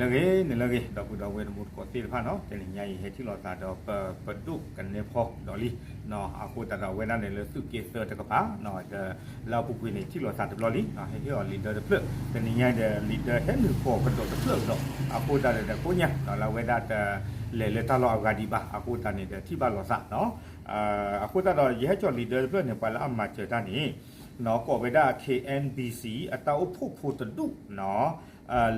လၢဂ့ၤန့ၣ်လၢဂ့ၤ ဒီပုၢ်ဒီဝဲၢ်တံၤသကိးသ့ၣ်တဖၣ်နီၤ, တနံၤညါအံၤဟဲထံၣ်လိာ်သးဒီးပပဒိၣ်ကနဲဖီဒီးလံ, အဃိသတးဒီးအဝဲဒၣ်န့ၣ်လၢသုးက့သၢတကပၤ, လၢအပူၤကွံာ်န့ၣ် ထံၣ်လိာ်သးတဘျီလံ, ဟဲဟ့ၣ်အီၤလံာ်ဒၢတဖျၢၣ်, တနံၤညါဒီးလံာ်ဒၢဟဲနုာ်ပိာ်ကဒီးတဖျၢၣ်ကဒီး, အဃိသတးဒီးတကိညါ လၢအဝဲဒၣ်တလဲၤလၢတၢ်လီၢ်အဂၤဒံးဘၣ်, အဃိသတးန့ၣ်ဒီး ထံၣ်ဘၣ်လိာ်သးနီၤ. အဃိသတးဒီး ယဟဲကၠီၣ်လံာ်ဒၢတဖျၢၣ်န့ၣ် ပှၤလၢအမၤစၢၤတၢ်န့ၣ် ကိးဝဲဒၣ် K N B C အတၢ်အိၣ်ဖှိၣ်ဖိတဒူၣ်နီၤ,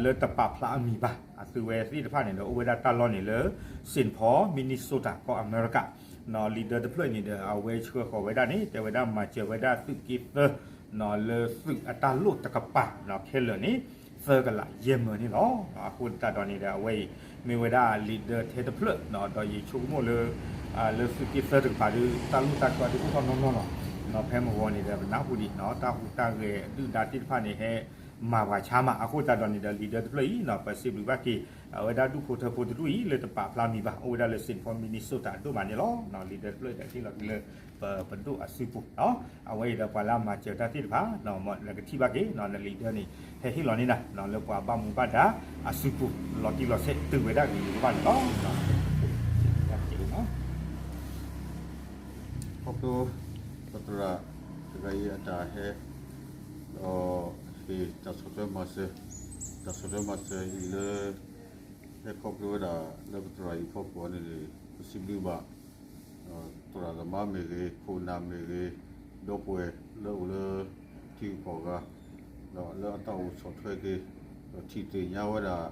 လၢတပာ်ဖျါအမံၤဘၣ်, အသုဝဲသ့ၣ်တဖၣ်န့ၣ်ဒီး အိၣ်ဝဲဒၣ်တၢ်လီၢ်န့ၣ်လၢ Saint Paul Minnesota ကီၢ်အမဲရကၤ, လံာ်ဒၢတဖျၢၣ်န့ၣ်ဒီး အဝဲဆှၢဃီၤဝဲဒၣ်န့ၣ် တဲဝဲဒၣ်မၤစၢၤဝဲဒၣ်သုးက့သၢ လၢသုးအတၢ်လိၣ်တကပၤ ခဲလၢာ်န့ၣ် သၢကလးယဲၢ်မၢန့ၣ်လီၤ. အဃိသတးဒီးန့ၣ်ဒီး အဝဲအံၤ မ့ၢ်ဝဲဒၣ်လံာ်ဒၢထဲတဖျၢၣ်, ဒီးယဆိကမိၣ်လၢ လၢသုးက့သၢတကပၤဒီး တၢ်လိၣ်တၢ်ကီဒုးအိၣ်ထီၣ်နီၢ်နီၢ်လီၤ. ဖဲမုၢ်ဂီၤန့ၣ်ဒီး ပနၢ်ဟူဒံး တၢ်ဟူးတၢ်ဂဲၤဒုၣ်ဒါသ့ၣ်တဖၣ်န့ၣ် ဟဲမၤပှၤဆါမး, အဃိသတးဒီးန့ၣ်ဒီး လံာ်ဒၢတဖျၢၣ်အံၤ ပစံးဘျုးဘၣ်က့ၤ အဝဲဒၣ်ဒူၣ်ဖိထၢဖိတဒူၣ်အံၤ လၢတပာ်ဖျါမံၤဘၣ်, အိၣ်ဝဲဒၣ်လၢ Saint Paul Minnesota ဒိၣ်မးန့ၣ်လီၤ. လံာ်ဒၢတဖျၢၣ်အံၤဒီး ဟ့ၣ်လီၤက့ၤလၢ ပပဒိၣ်အစုပူၤ, အဝဲအံၤဒီးပှၤလၢအမၤစၢၤတၢ်သ့ၣ်တဖၣ် နကထံၣ်ဘၣ်က့ၤ နလံာ်ဒၢန့ၣ် ဟဲဟ့ၣ်လီၤန့ၢ်နၤ လၢပှၤဘၣ်မူဘၣ်ဒါအစုပူၤ လီၤတံၢ်လီၤဆဲးတုၤဝဲဒၣ်ဂ့ၤဂ့ၤဘၣ်ဘၣ်န့ၣ်လီၤ. ခီဖျိ ပသရၣ်တဂၤအံၤအတၢ်ဟဲ ဒီးဟ့ၣ်တၢ်ဆီၣ်ထွဲမၤစၢၤ, တၢ်ဆီၣ်ထွဲမၤစၢၤအံၤလၢ ဟဲခီဖျိဝဲဒၣ်လၢပသရၣ်အံၤဖီခိၣ်အံၤန့ၣ် ပစံးဘျုးဘၣ် သရၣ်သမါမ့ၢ်ဂ့ၤ, ခိၣ်နၢ်မ့ၢ်ဂ့ၤ, ဒီပုၢ်ဝဲၢ်လၢအိၣ်လၢ ထံဂုၤကီၢ်ဂၤ ဒီးလၢအတၢ်အိၣ်ဆီၣ်ထွဲက့ၤ ဒီးထံၣ်သ့ၣ်ညါဝဲဒၣ်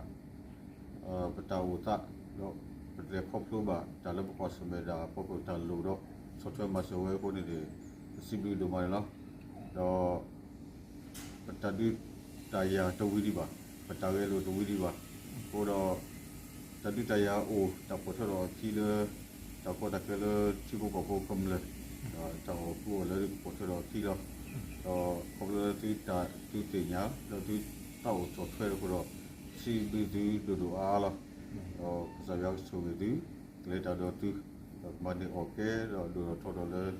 ပတၢ်အိၣ်သး ဒီးပလဲၤခီဖျိဘၣ် တၢ်လၢပကွၢ်ဆၢၣ်မဲာ်ဒၣ်အဖီခိၣ်တၢ်လိၣ်ဒီး ဆီၣ်ထွဲမၤစၢၤဝဲအဃိန့ၣ်န့ၣ် ပစံးဘျုးဒိၣ်မးန့ၣ်လီၤ. ဒီး ပတၢ်ဒုးတၢ်ယၤတဝံၤဒံးဘၣ်, ပတၢ်ဂဲၤလိာ်တဝံၤဒံးဘၣ်, အဃိဒီး တၢ်ဒုးတၢ်ယၤအိၣ် တၢ်ပိာ်ထွဲဒီးအခံလၢ တၢ်ကီတၢ်ခဲလၢထံဖိကီၢ်ဖိကမျၢၢ် ဒီးတၢ်အီၣ်ကူအီၣ်လၢကပိာ်ထွဲဒီးအခံလီၤ. ဒီးခီဖျိလၢသုတၢ်သုသ့ၣ်ညါ ဒီးသုတၢ်အိၣ်ဆီၣ်ထွဲအဃိဒီး စံးဘျုးသုဒိၣ်ဒိၣ်အါအါလီၤ. ဒီးကစၢ်ယွၤကဆိၣ်ဂ့ၤသု, ကလဲၤတၢ်ဒီးသု, ဒီးကမၤန့ၢ်အီၣ်ကဲ ဒီးဒိၣ်ထီၣ်ထီထီၣ်လၢ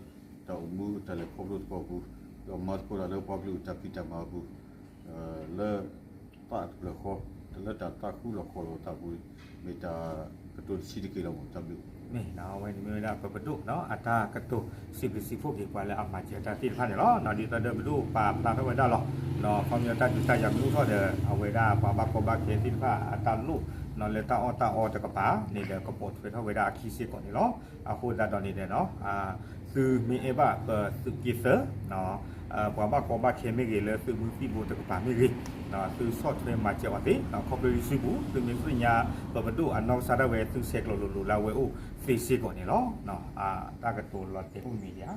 တၢ်အိၣ်မူတၢ်လဲၤခီဖျိသကိးပူၤ, ဒီးမၤသကိးတၢ်လၢပှၤကလုာ်တၢ်ဖံးတၢ်မၤအပူၤ လၢ သးတဖျၢၣ်ဃီ, တၢ်လၢတၢ်သးဃူလီၤဃီလီၤသးပူၤ, မ့ၢ်တၢ်ကတိၤတဆံးတက့ၢ်လီၤမး တၢ်ဘျုး. မ့ၢ်နီၤ အဝဲန့ၣ်မ့ၢ်ဝဲဒၣ်ပပဒိၣ်နီၤ အတၢ်ကတိၤစံးဘျုးစံးဖှိၣ်က့ၤပှၤလၢအမၤစၢၤတၢ်သ့ၣ်တဖၣ်န့ၣ်လီၤ. ဒ်သိးဒီးပဒိၣ်ပာ်ဖျါထီၣ်ဝဲဒၣ်လီၤ. ခီပညီတၢ်ဒုးတၢ်ယၤမ့ၢ်အိၣ်ထီၣ်ဒီး အဝဲဒၣ်ပှၤဘၣ်ကီဘၣ်ခဲသ့ၣ်တဖၣ်အတၢ်လိၣ်နီၤ လၢတၢ်အီၣ်တၢ်အီတကပၤန့ၣ်ဒီး ကပိာ်ထွဲထီၣ်ဝဲဒၣ်အခံစ့ၢ်ကီးန့ၣ်လီၤ. အဃိသတးဒီးန့ၣ်ဒီး သုမ့ၢ်အဲၣ်ဘၣ်ပသုးက့သၢ ပှၤဘၣ်ကီဘၣ်ခဲမ့ၢ်ဂ့ၤ လၢသုးမုၢ်သံၣ်ဘိတကပၤမ့ၢ်ဂ့ၤ, သုဆီၣ်ထွဲမၤစၢၤအီၤသ့, ခီဖျိလၢစုပူၤ သုမ့ၢ်သ့ၣ်ညါ ပပဒိၣ်အနီၢ်ကစၢ်ဒၣ်ဝဲ သုဆဲးကျိးလိၤလိၤလၢအဝဲအိၣ်သ့စ့ၢ်ကီးန့ၣ်လီၤ. တၢ်ကတိၤလီၤတဲာ်အိၣ်မ့ၢ်ယါ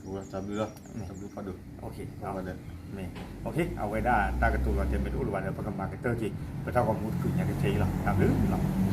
တၢ်ဘျုးလီၤ, တၢ်ဘျုးဖးဒိၣ်, အဝဲဒၣ် အဝဲဒၣ်တၢ်ကတိၤလီၤတဲာ်မ့ၢ်တအိၣ်လၢၤဘၣ်ဒီး ပကမၤကတၢၢ်က့ၤ ပတၢ်ဂီၤမူတဖုညါကထဲအံၤလီၤ. တၢ်ဘျုးလီၤ.